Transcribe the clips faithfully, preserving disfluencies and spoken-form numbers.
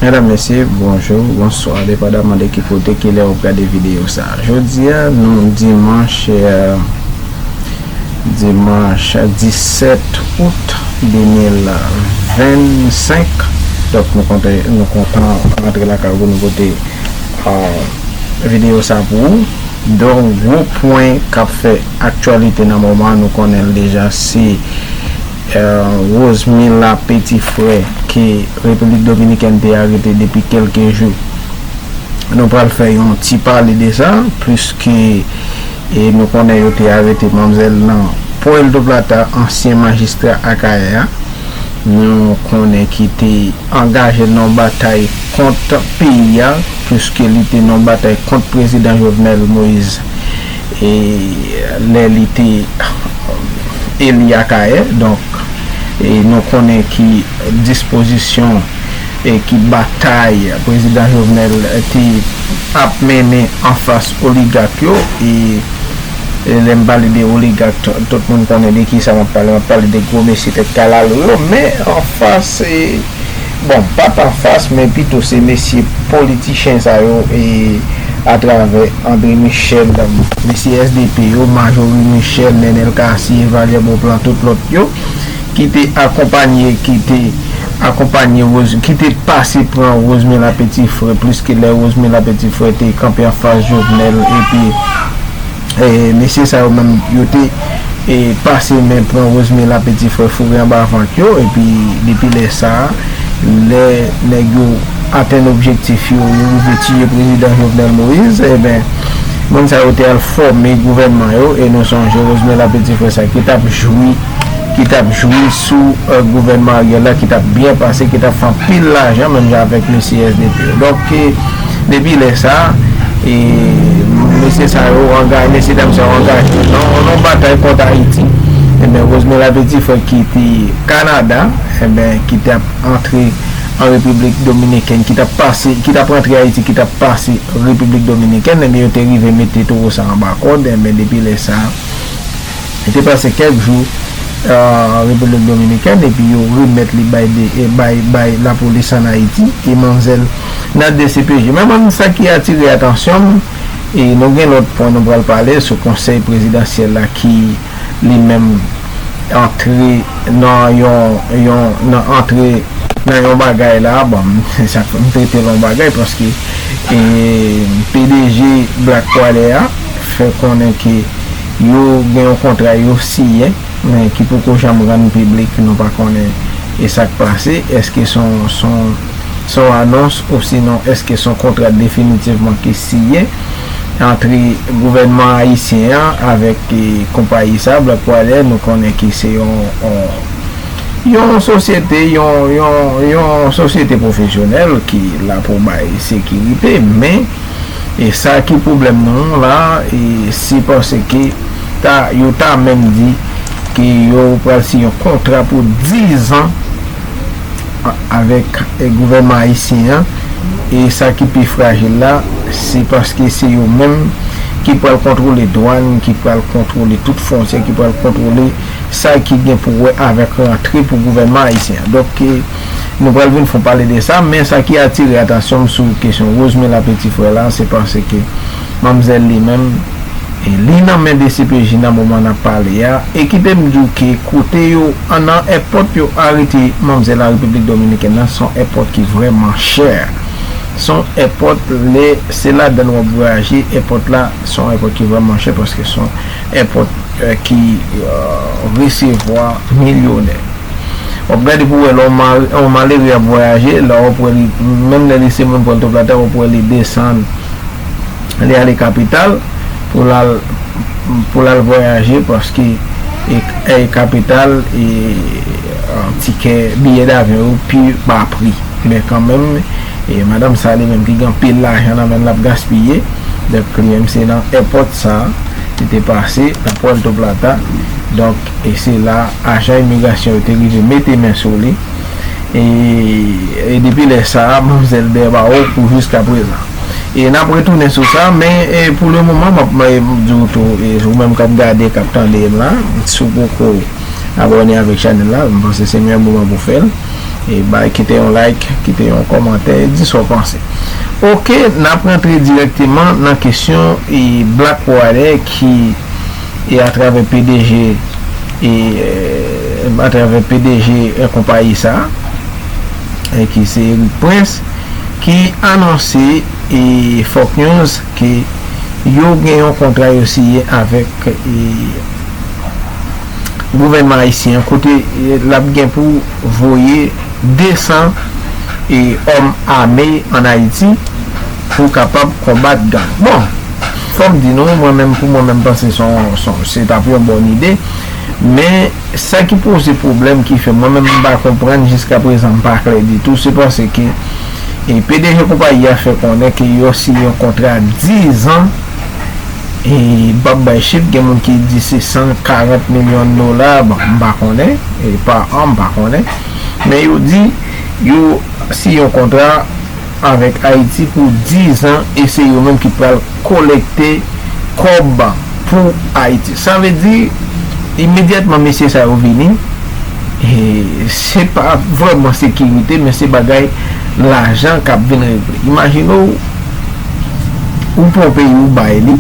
Medam, mesye, bonjou, bonswa, depandaman de ki kote, ki lè w ap gade videyo sa a. Jodi a, nou dimanch, eh, dimanch disèt out de mil vennsenk. Donk, nou kontan, nou kontan rantre lakay ou pou nou pote, eh, videyo sa a pou ou. Donk, gwo pwen k ap fè aktyalite nan moman an, nou konnen l deja, se eh, Rosemila Petit Frère ke Repiblik Dominikèn te arete depi kèlke jou. Nou pral fè yon ti pale de sa, pliske, eh, nou konnen yo te arete manmzèl nan Puerto Plata, ansyen majistra Akayè a. Nou konnen ki te angaje nan yon batay kont peyi a, pliske li te nan yon batay kont prezidan Jovenel Moïse, e lè li te eli Akayè. Donk, e nou konnen ki dispozisyon e ki batay prezidan Jovenel te ap mennen anfas oligak yo. E, e lè m pale de oligak, t-, tout moun konnen de ki sa m ap pale. M ap pale de gwo mesye tèt kalalou yo, men anfas, e, bon, pa t anfas, men pito se mesye politichen sa yo, e atravè André Michel, mesye S D P yo, Majorie Michel, Nenel Cassy, Evalière Beauplan, tout lòt yo, ki te akonpanye, ki te akonpanye Rose, ki te pase pran Rosemila Petit Frère, pliske lè Rosemila Petit Frère te kanpe anfas Jovenel, epi, e, mesye sa yo menm, yo te, e, pase men pran Rosemila Petit Frère, foure anba vant yo, epi depi lè sa a, lè nèg yo atenn objektif yo, yo rive tiye prezidan Jovenel Moïse, e ben, moun sa yo te al fòme gouvènman yo, e nou sonje Rosemila Petit Frère sa ki t ap jwi, ki t ap jwi sou, eh, gouvènman Ariel la, ki t ap byen pase, ki t ap fè anpil lajan, menm jan avèk mesye S D P yo. Donk, eh, depi lè sa, e mesye sa yo anga-, mesye dam sa yo angaje nan, nan batay kont Ayiti. E ben, Rosemila Petit Frère ki te Kanada, e ben, ki t ap antre an Repiblik Dominikèn, ki t ap pase, ki t ap rantre Ayiti, ki t ap pase Repiblik Dominikèn, e ben, yo te rive mete towo sa anba kòd, e ben, depi lè sa, li te pase kèk jou, eh, Repiblik Dominikèn, epi yo remèt li bay de, e bay, bay lapolis ann Ayiti, e manmzèl nan D C P J. Men, men sa ki atire atansyon m, e nou gen lòt pwen nou pral pale sou konsèy prezidansyèl la ki li menm antre nan yon, yon, nan antre nan yon bagay la, bon, sa fè m trete l yon bagay, paske, e, P D G Black Koalè a fè konnen ke yo gen yon kontra yo siyen, men ki poko janm rann piblik, nou pa konnen e sa k pase, èske se yon, se yon, se yon anons, osinon èske se yon kontra definitivman ki siyen antre gouvènman ayisyen an avèk, e, konpayi sa, Black Koalè, nou konnen ke se yon, yon, yon sosyete, yon, yon, yon sosyete pwofesyonèl ki la pou bay sekirite, men, e sa ki pwoblèm nou la, e se paske ta, yo ta menm di ke yo pral siyen yon kontra pou diz an a-, avèk, e, gouvènman ayisyen an. E sa ki pi frajil la, se paske se yo menm ki pral kontwole dwàn, ki pral kontwole tout fwontyè, ki pral kontwole sa ki gen pou wè avèk rantre pou gouvènman ayisyen an. Donk, e, nou pral vin fon pale de sa, men sa ki atire atansyon m sou kesyon Rosemila Petit Frère la, se paske manmzèl li menm, e li nan men D C P J nan moman n ap pale a, e kite m di w ke kote yo, an nan èpòt yo arete manmzèl la Repiblik Dominikèn nan, se yon èpòt ki vrèman chè. Se yon èpòt, lè se ladan l w ap vwayaje, èpòt la, se yon èpòt ki vrèman chè paske se yon èpòt, eh, ki, eh, resevwa milyonè. W ap gade pou w wè lè yon ma-, yon malere ap vwayaje, la w ap wè li, menm lè li se moun Puerto Plata, w ap wè li desann, li ale kapital pou l al, pou l al vwayaje, paske e, e kapital, e, eh, tikè biyè davyon yo pi ba pri. Men kanmenm, e madanm sa li menm ki gen anpil lajan nan men l ap gaspiye. Donk, li menm se nan èpòt sa li te pase, nan Puerto Plata. Donk, e se la ajan imigrasyon yo te rive mete men sou li. E, e depi lè sa a, manmzèl dèyè bawo pou jiska prezan. E n ap retounen sou sa, men, e, pou le moman, m ap, m ap di w tou, e, ou menm k ap gade, k ap tande m la, si w poko abòne avèk chanèl la, m panse se menm moman pou w fè l. E bay, kite yon like, kite yon kòmantè, di sa w panse. Oke, n ap rantre dirèkteman nan kesyon e Blackwater ki e atravè P D G e atravè P D G e konpayi sa e ki se Eric Prince ki anonse e Fox News ke yo gen yon kontra yo siyen avèk e gouvènman ayisyen an kote l ap gen pou voye de san e òm ame ann Ayiti pou kapab konbat gang. Bon, fò m di nou, mwen menm, pou mwen menm, panse se yon, se t ap yon bòn ide, men sa ki poze pwoblèm ki fè mwen menm m pa konprann jiska prezan, m pa klè ditou, se paske e P D G konpayi a fè konnen ke yo siyen yon kontra diz an e m p ap bay chif, gen moun ki di se san karant milyon dola, bon, m pa konnen, e pa an, m pa konnen, men yo di yo siyen yon kontra avèk Ayiti pou diz an e se yo menm ki pral kolekte kòb pou Ayiti. Sa vle di, imedyatman mesye sa yo vini, e se pa vrèman sekirite, men se bagay lajan k ap vin regle. Imajine w, ou pran yon peyi, ou bay li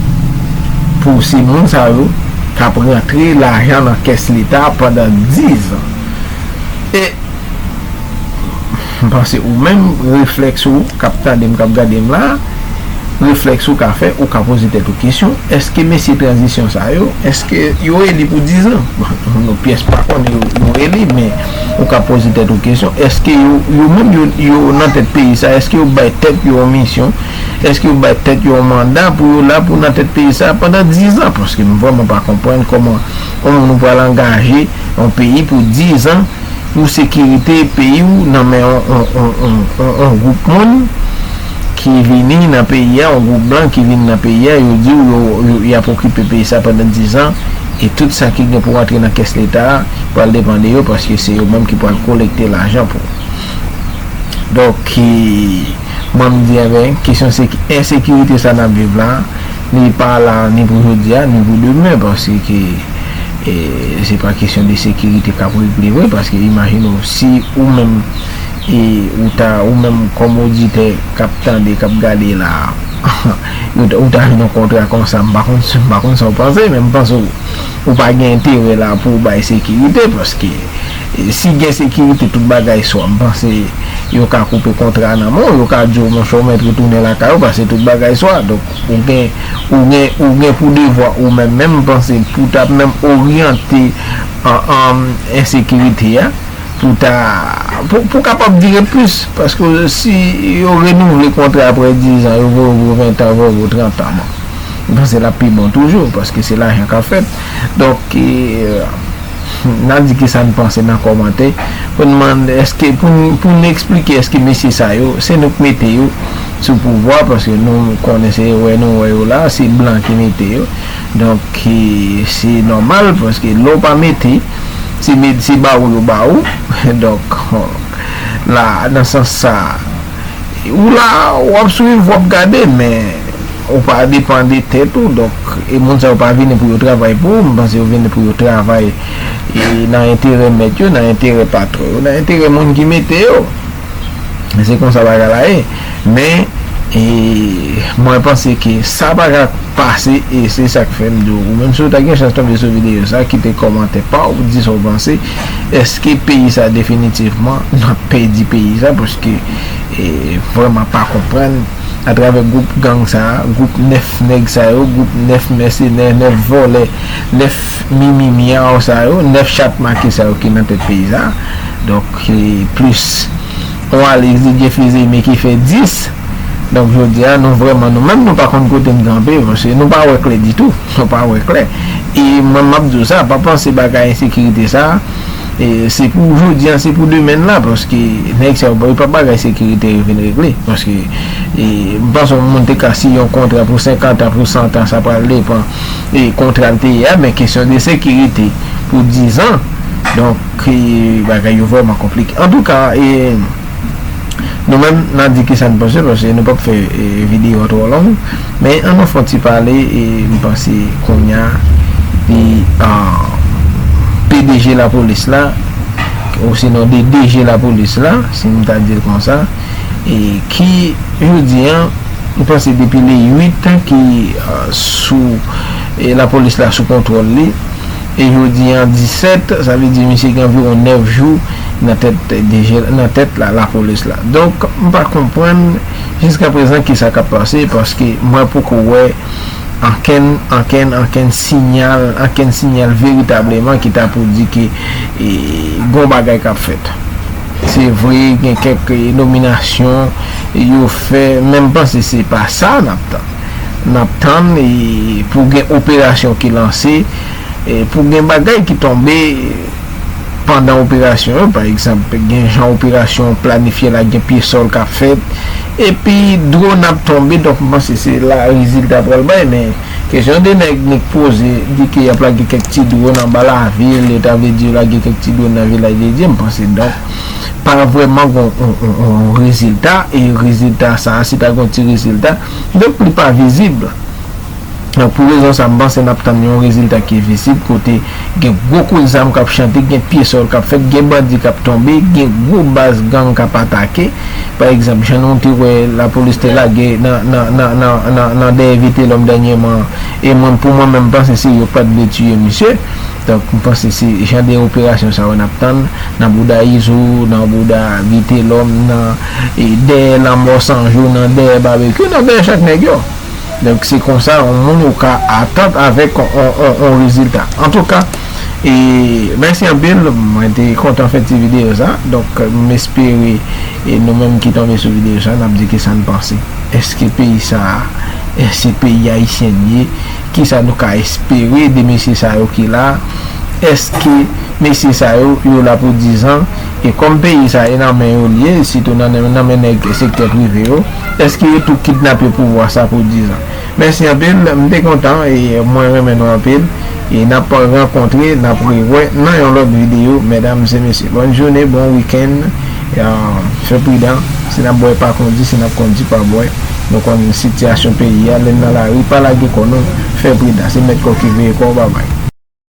pou se moun sa yo k ap rantre lajan nan kès leta pandan diz an. E m panse ou menm, reflèks ou k ap tande m, k ap gade m la, reflèks ou ka fè, ou ka poze tèt ou kesyon, èske mesye tranzisyon sa yo, èske yo eli pou diz an? Bon, nou pyès pa konnen yo, yo eli, men ou ka poze tèt ou kesyon, èske yo, yo menm yo, yo nan tèt peyi sa, èske yo bay tèt yo yon misyon, èske yo bay tèt yo yon manda pou yo la pou nan tèt peyi sa pandan diz an? Paske m vrèman pa konprann kòman, kòman nou pral angaje yon peyi pou diz an pou sekirite peyi w nan men yon, yon, yon, yon, yon, yon gwoup moun ki vini nan peyi a, yon gwoup blan ki vini nan peyi a, yo di w yo, yo, y ap okipe peyi sa pandan diz an, e tout sa ki gen pou rantre nan kès leta a pral depann de yo, paske se yo menm ki pral kolekte lajan pou. Donk, e, mwen m di, enben, kesyon se ensekirite sa n ap viv la, li pa la ni pou jodi a, ni pou demen, paske e, se pa kesyon de sekirite k ap regle vre, paske imajine w, si ou menm, e, ou ta, ou menm kòm oditè k ap tande, k ap gade la, ou ta, ou ta jwenn yon kontra konsa, m pa konn, m pa konn sa w panse, men m panse w, ou pa gen enterè la pou w bay sekirite, paske, e, si gen sekirite, tout bagay swa, m panse yo ka koupe kontra nan men w, yo ka di w, monchè, w mèt retounen lakay ou, paske tout bagay swa. Donk, ou gen, ou gen, ou gen pou devwa ou menm, menm panse pou ta menm oryante, an, an, ensekirite a, pou ta, pou, pou kapab dire plis, paske si yo renouvle kontra apre diz an, yo voye w pou ven tan, voye w pou trant an, bon, m panse l ap pi bon toujou, paske se lajan k ap fèt. Donk, e, n a di kisa n panse nan kòmantè. Pou n mande, èske, pou n, pou n eksplike, èske mesye sa yo, se nou k mete yo sou pouvwa, paske nou konnen se wè nou wè yo la, se blan ki mete yo. Donk, e, se nòmal, paske lè w pa mete, se met, se ba ou yo ba ou. Donk, la, nan sans sa, ou la, w ap swiv, w ap gade, men ou pa depann de tèt ou. Donk, e moun sa yo pa vini pou yo travay pou ou, m panse yo vini pou yo travay, e, nan enterè mèt yo, nan enterè patwon yo, nan enterè moun ki mete yo. Se konsa bagay la ye. Men, e, mwen panse ke sa pa ka pase, e se sa k fè m di w, ou menm si w ta gen chans tonbe sou videyo sa, kite kòmantè pa w, di sa w panse. Èske peyi sa definitivman n ap pèdi peyi sa? Paske, e, vrèman pa konprann atravè gwoup gang sa, gwoup nèf nèg sa yo, gwoup nèf mèsenè, nèf vòlè, nèf mimi myaw sa yo, nèf chat make sa yo ki nan tèt peyi sa. Donk, e, plis yon Alex Didier Fils-Aimé ki fè dis. Donk, jodi a, nou vrèman, nou menm, nou pa konn kote n kanpe, paske nou pa wè klè ditou. Nou pa wè klè. E mwen, m ap di w sa, pa panse bagay ensekirite sa, e se pou jodi a, se pou demen la, paske nèg sa yo, yo pa bagay sekirite yo vin regle. Paske, e, m panse yon moun te ka siyen yon kontra pou senkant an, pou san an, sa pral depann, e, kontra l te ye a, men kesyon de sekirite pou diz an, donk, e, bagay yo vrèman konplike. Antouka, e, nou menm, n a di kisa n panse, paske nou p ap fè, e, videyo a twò long, men ann nou fè yon ti pale, e, m panse kounye a, li, a, P D G lapolis la, osinon de D G lapolis la, si m ta di l konsa, e ki, jodi a, m panse depi le uit ki, e, sou, e, lapolis la sou kontwòl li, e jodi a disèt, sa vle di misye gen anviwon nèf jou nan tèt D G, nan tèt la, lapolis la. Donk, m pa konprann jiskaprezan kisa k ap pase, paske mwen poko wè ankenn, ankenn, ankenn siyal, ankenn siyal veritableman ki ta pou di ke, e, gon bagay k ap fèt. Se vre, gen kèk, e, nominasyon, e, yo fè, men m panse se pa sa n ap tann. N ap tann, e, pou gen operasyon ki lanse, e, pou gen bagay ki tonbe, pandan operasyon yo, pa egzanp, gen jan operasyon planifye la, gen pye sòl k ap fèt, epi dwòn ap tonbe, donk m panse se la rezilta pral bay, men kesyon de nèg nik poze, di ke y ap lage kèk ti dwòn anba lavil, yo ta vle di yo lage kèk ti dwòn nan Vilaj de Dye, m panse donk, pa vrèman gon on, on, on, on rezilta, e rezilta sa a, si ta gon ti rezilta, donk li pa vizib. Donk, pou rezon sa, m panse n ap tann yon rezilta ki vizib, kote gen gwo kout zam k ap chante, gen pye sòl k ap fèt, gen bandi k ap tonbe, gen gwo baz gang k ap atake. Pa egzanp, jan nou te wè lapolis te lage nan, nan, nan, nan, nan, nan dèyè Vitelòm dènyèman, e mwen, pou mwen menm, m panse se yo k pa t vle tiye misye. Donk, m panse se jan de operasyon sa yo n ap tann nan bouda Izo, nan bouda Vitelòm, nan, e, dèyè Lanmò San Jou, nan dèyè Babekyou, nan dèyè chak nèg yo. Donk, se konsa, yon moun ou ka atann avèk on, on, on, on rezilta. Antouka, e, mèsi anpil, mwen te kontan fè ti videyo sa. Donk, m espere, e, nou menm ki tonbe sou videyo sa, n ap di kisa n panse. Èske peyi sa a, èske peyi ayisyen n ye? Kisa nou ka espere de mesye sa yo ki la? Èske mesye sa yo, yo la pou dizan? E kòm peyi sa e nan men yo l ye, sitou nan, nan men nèg sektè prive yo, èske yo tou kidnape pouvwa sa pou dizan? Mèsi anpil, m te kontan e mwen renmen nou anpil. E n ap rankontre, n ap rewè nan yon lòt videyo, medam e mesye. Bòn jounen, bon wikenn. E, fè pridan, si n ap bwè pa kondi, si n ap kondi pa bwè. Nou konn sitiyasyon peyi a, lè n nan lari, pa lage kò nou, fè pridan. Se mèt kò ki veye kò w, babay.